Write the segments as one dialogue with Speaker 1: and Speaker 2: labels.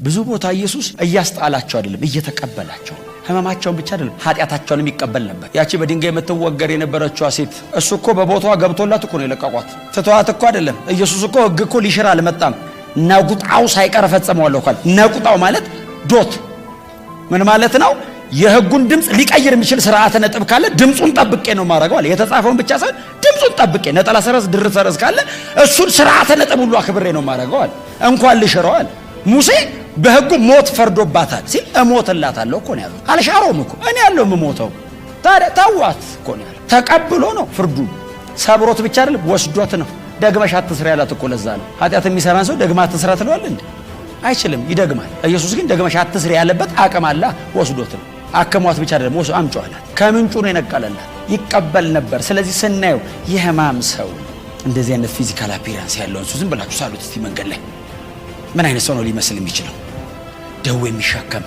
Speaker 1: ብዙ ቦታ ኢየሱስ እያስጣላቸው አይደለም፣ እየተቀበላቸው ነው። ህመማቸውን ብቻ አይደለም፣ ኃጢአታቸውንም ይቀበል ነበር። ያቺ በድንጋይ የምትወገር የነበረችዋ ሴት እሱ እኮ በቦታዋ ገብቶላት እኮ ነው የለቀቋት። ትተዋት እኮ አይደለም። ኢየሱስ እኮ ህግ እኮ ሊሽር አልመጣም። ነቁጣው ሳይቀር ፈጽመዋለሁ ካለ፣ ነቁጣው ማለት dot ምን ማለት ነው? የህጉን ድምፅ ሊቀይር የሚችል ስርዓተ ነጥብ ካለ ድምፁን ጠብቄ ነው ማድረገው አለ። የተጻፈውን ብቻ ሳይሆን ድምፁን ጠብቄ፣ ነጠላ ሰረዝ፣ ድርብ ሰረዝ ካለ እሱን ስርዓተ ነጥብ ሁሉ አክብሬ ነው ማድረገው አለ። እንኳን ልሽረው አለ። ሙሴ በህጉ ሞት ፈርዶባታል ሲል እሞትላታለሁ እኮ ነው ያለው። አልሻረውም እኮ፣ እኔ ያለው የምሞተው፣ ታዲያ ተዋት እኮ ነው ያለው። ተቀብሎ ነው ፍርዱን፣ ሰብሮት ብቻ አይደለም፣ ወስዶት ነው። ደግመሽ አትስሪ ያላት እኮ ለዛ ነው። ኃጢአት የሚሰራን ሰው ደግማ አትስራ ትለዋለህ እንዴ? አይችልም፣ ይደግማል። ኢየሱስ ግን ደግመሽ አትስሪ ያለበት አቅም አለ፣ ወስዶት ነው። አክሟት ብቻ አይደለም፣ ወስዶ አምጪው አላት። ከምንጩ ነው የነቀለላት። ይቀበል ነበር። ስለዚህ ስናየው የህማም ሰው፣ እንደዚህ አይነት physical appearance ያለውን ሰው ዝም ብላችሁ ሳሉት እስቲ መንገድ ላይ፣ ምን አይነት ሰው ነው ሊመስል የሚችለው? ደዌ የሚሸከም፣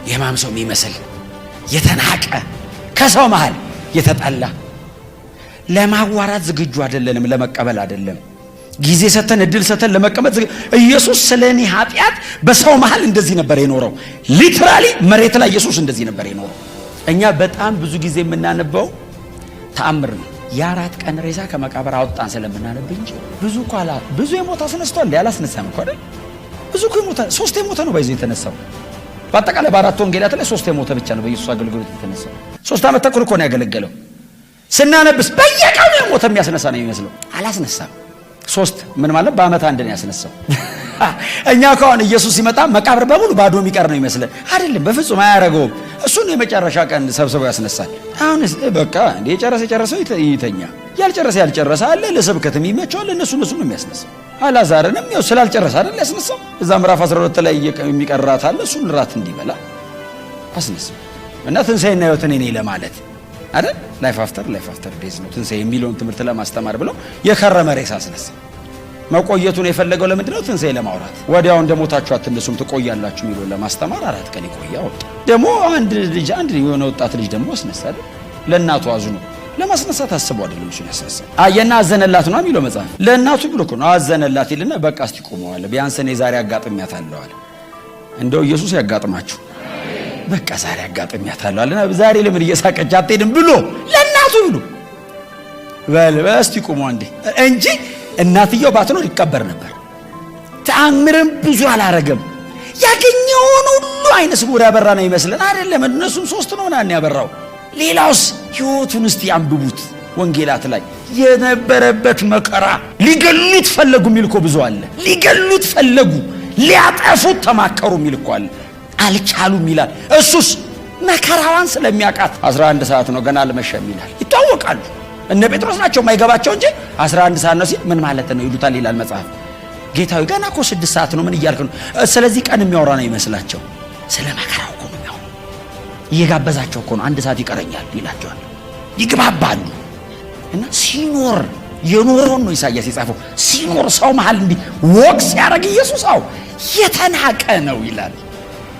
Speaker 1: የህማም ሰው የሚመስል፣ የተናቀ፣ ከሰው መሃል የተጠላ። ለማዋራት ዝግጁ አይደለንም፣ ለመቀበል አይደለም። ጊዜ ሰተን፣ እድል ሰተን ለመቀመጥ። ኢየሱስ ስለ እኔ ኃጢአት በሰው መሃል እንደዚህ ነበር የኖረው። Literally መሬት ላይ ኢየሱስ እንደዚህ ነበር የኖረው። እኛ በጣም ብዙ ጊዜ የምናነበው ተአምር ነው። የ4 ቀን ሬሳ ከመቃብር አወጣን ስለምናነብ እንጂ ብዙ እኮ ብዙ የሞተ አስነስቷል። አላስነሳም እኮ አይደል? ብዙ እኮ የሞተ፣ ሶስት የሞተ ነው ባይዞ የተነሳው። በአጠቃላይ በአራት ወንጌላት ላይ ሶስት የሞተ ብቻ ነው በኢየሱስ አገልግሎት የተነሳው። 3 ዓመት ተኩል እኮ ነው ያገለገለው። ስናነብስ በየቀኑ የሞተ የሚያስነሳ ነው የሚመስለው። አላስነሳም። ሶስት ምን ማለት በአመት አንድ ነው ያስነሳው። እኛ ከሆነ ኢየሱስ ሲመጣ መቃብር በሙሉ ባዶ የሚቀር ነው ይመስለን። አይደለም፣ በፍጹም አያደርገውም። እሱን የመጨረሻ ቀን ሰብስበው ያስነሳል። አሁን በቃ እንዴ፣ የጨረሰ የጨረሰው ይተኛ፣ ያልጨረሰ ያልጨረሰ አለ፣ ለስብከት የሚመቸዋል። እነሱ ነው የሚያስነሳው። አላዛርንም ያው ስላልጨረሰ አይደል ያስነሳው። እዛ ምዕራፍ 12 ላይ የሚቀር ራት አለ፣ እሱን ራት እንዲበላ አስነሳው። እና ትንሣኤና ሕይወት እኔ ነኝ ለማለት አይደል? Life after death ነው ትንሣኤ የሚለውን ትምህርት ለማስተማር ብለው የከረመ ሬሳ አስነሳ። መቆየቱን የፈለገው ለምንድን ነው? ትንሣኤ ለማውራት። ወዲያው እንደ ሞታችሁ አትነሱም፣ ትቆያላችሁ የሚለውን ለማስተማር 4 ቀን የቆየ አወጣ። ደግሞ አንድ ልጅ፣ አንድ የሆነ ወጣት ልጅ ደግሞ አስነሳ አይደል? ለእናቱ አዝኖ ለማስነሳት አስቦ አይደለም እሱን ያስነሳ። አየና አዘነላት ነው የሚለው መጽሐፍ። ለእናቱ ብሎ እኮ ነው፣ አዘነላት ይልና በቃ እስቲ ቆመዋል። ቢያንስ እኔ ዛሬ አጋጥሚያታለሁ አለ። እንደው ኢየሱስ ያጋጥማችሁ። በቃ ዛሬ አጋጥሚያታለሁ አለና ዛሬ ለምን እየሳቀች አትሄድም ብሎ፣ ለእናቱ ብሎ በል እስቲ ቁሞ አንዴ እንጂ እናትየው ባትኖር ይቀበር ነበር። ተአምርም ብዙ አላረገም። ያገኘውን ሁሉ አይነ ስውር ያበራ ነው ይመስለን፣ አይደለም። እነሱም ሶስት ነው ምናምን ያበራው። ሌላውስ ህይወቱን እስቲ አንብቡት ወንጌላት ላይ፣ የነበረበት መከራ። ሊገሉት ፈለጉ የሚል እኮ ብዙ አለ። ሊገሉት ፈለጉ፣ ሊያጠፉት ተማከሩ የሚል እኮ አለ። አልቻሉም ይላል። እሱስ መከራዋን ስለሚያውቃት 11 ሰዓት ነው፣ ገና አልመሸም ይላል። ይታወቃሉ። እነ ጴጥሮስ ናቸው የማይገባቸው እንጂ 11 ሰዓት ነው ሲል ምን ማለት ነው ይሉታል ይላል መጽሐፍ። ጌታዊ ገና እኮ 6 ሰዓት ነው፣ ምን እያልክ ነው? ስለዚህ ቀን የሚያወራ ነው ይመስላቸው። ስለ መከራው እኮ ነው የሚያወራው። እየጋበዛቸው እኮ ነው። 1 ሰዓት ይቀረኛል ይላቸዋል። ይግባባሉ። እና ሲኖር የኖረውን ነው ኢሳያስ የጻፈው። ሲኖር ሰው መሃል እንዲህ walk ሲያደርግ ኢየሱስ አው የተናቀ ነው ይላል።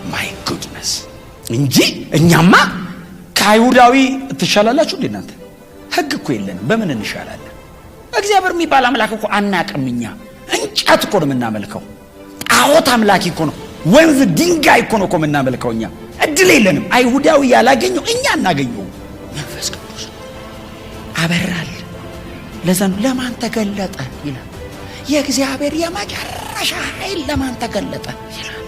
Speaker 1: My goodness፣ እንጂ እኛማ ከአይሁዳዊ ትሻላላችሁ እንዴ እናንተ? ህግ እኮ የለንም። በምን እንሻላለን? እግዚአብሔር የሚባል አምላክ እኮ አናቅም። እኛ እንጨት እኮ ነው የምናመልከው። ጣዖት አምላኪ እኮ ነው። ወንዝ ድንጋይ እኮ ነው እኮ የምናመልከው። እኛ እድል የለንም። አይሁዳዊ ያላገኘው እኛ አናገኘው። መንፈስ ቅዱስ አበራል። ለዛ ነው ለማን ተገለጠ ይላል። የእግዚአብሔር የመጨረሻ ኃይል ለማን ተገለጠ ይላል።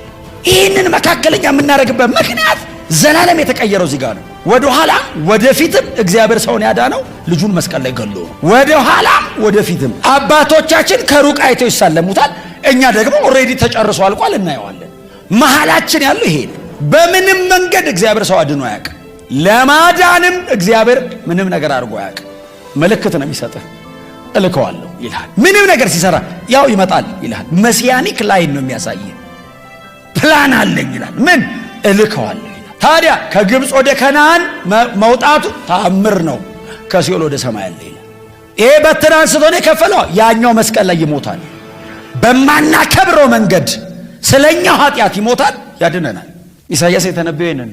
Speaker 1: ይህንን መካከለኛ የምናደርግበት ምክንያት ዘላለም የተቀየረው እዚህ ጋር ነው። ወደ ኋላም ወደፊትም እግዚአብሔር ሰውን ያዳነው ልጁን መስቀል ላይ ገሎ ነው። ወደ ኋላም ወደፊትም አባቶቻችን ከሩቅ አይተው ይሳለሙታል። እኛ ደግሞ already ተጨርሶ አልቋል፣ እናየዋለን። መሀላችን ያለው ይሄ ነው። በምንም መንገድ እግዚአብሔር ሰው አድኖ አያውቅም። ለማዳንም እግዚአብሔር ምንም ነገር አድርጎ አያውቅም። ምልክት ነው የሚሰጥህ። እልከዋለሁ ይልሃል። ምንም ነገር ሲሰራ ያው ይመጣል ይልሃል። Messianic line ነው የሚያሳይ። ፕላን አለኝ ይላል። ምን እልከዋለሁ ይላል። ታዲያ ከግብፅ ወደ ከነአን መውጣቱ ተአምር ነው። ከሲኦል ወደ ሰማይ አለ ይላል። ይሄ በትር አንስቶ ነው የከፈለው። ያኛው መስቀል ላይ ይሞታል። በማናከብረው መንገድ ስለኛው ኃጢአት ይሞታል፣ ያድነናል። ኢሳይያስ የተነበየው ይሄንን።